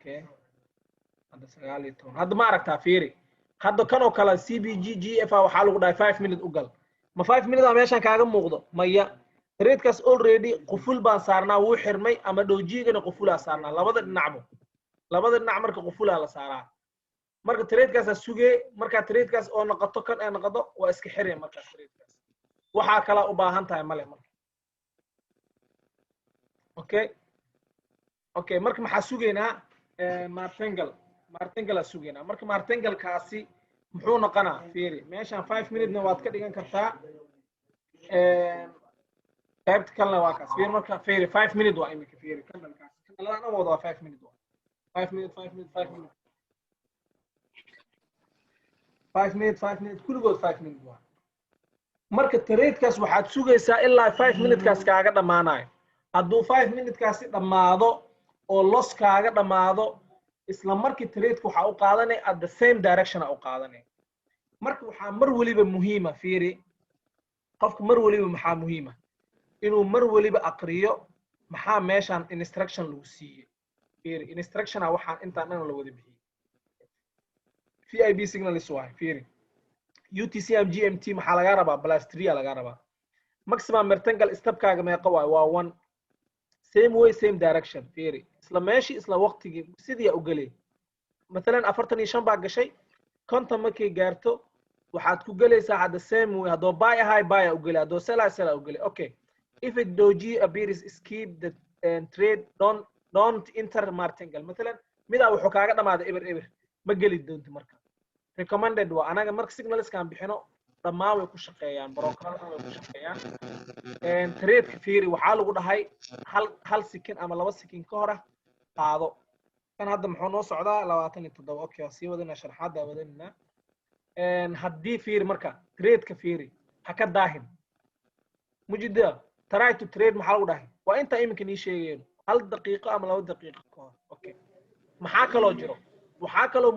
Okay, hadda 19. Hadda ma aragtaa? Fiiri hadda kan oo kale, CBG GF a waxaa lagu dhahay 5 minute u gal. Ma 5 minute a meeshan kaaga muuqdo? Maya. Tradekaas already quful baan saarnaa, wuu xirmay, ama dojigana qufulaa saarnaa, labada dhinacbo, labada dhinac marka qufulaa la saaraa. Marka tradekaasaa sugee. Markaa tradekaas oo noqoto kan ay noqoto, waa iska xiraya. Markaas tradekaas waxaa kalaa u baahan tahay male marka. Okay, marka maxaa sugaynaa? Martingale, martingale aa sugaynaa. Marka martingalekaasi muxuu noqonaa? Fiiri meeshan, 5 minutena waad ka dhigan kartaa, qaybta kalena waa kaas. Fiiri marka, fiiri, 5 minute waa imika. Fiiri candlekaas, candleladan dhan wada waa 5 minute, waa 5 minute, 5 minute, 5 minute, 5 minute, 5 minute, kulligood 5 minute waa. Marka tradekaas waxaad sugaysaa ilaa 5 minutekaas kaaga dhammaanayo. Hadduu 5 minutekaasi dhammaado oo loss kaaga dhammaado, isla markii tradeka waxaa u qaadanaya at the same direction a u qaadanaya. Marka waxaa mar weliba muhiima, fiiri, qofku mar weliba maxaa muhiima? Inuu mar weliba aqriyo maxaa meeshan instruction lagu siiyey. Fiiri, instructiona waxaan intaan dhan la wada bixiyey VIP signals waay. Fiiri, UTC am GMT maxaa lagaa rabaa? Plus three a lagaa rabaa. Maximum martingale stepkaaga meeqa waay? Waa one. Same way, same direction. Fiiri, isla meeshii, isla waqtigii, sidii u gelay. Mathalan 45 baa gashay, 50 markay gaarto waxaad ku gelaysaa at the same way. Haddoo buy ahay, buy a u gelay; haddoo sell ahay, sell a u gelay. Okay, if it doji appears, skip the trade, don't enter martingale. Mathalan midaa wuxuu kaaga dhamaaday eber eber, ma geli doonti. Marka recommended waa anaga marka signalskaan bixino dhammaan way ku shaqeeyaan, brokerada way ku shaqeeyaan. Tradeka fiiri, waxaa lagu dhahay hal second ama 2 second ka hor ah qaado. Kan hadda muxuu noo socdaa? 27. Okay, waa sii wadanaa, sharxaaddaa wadanina. Haddii fiiri marka tradeka, fiiri, ha ka daahin mujida. Try to trade maxaa lagu dhahay? Waa intaa iminka nii sheegayno, hal daqiiqo ama 2 daqiiqo ka hor. Okay, maxaa kaloo jiro? Waxaa kaloo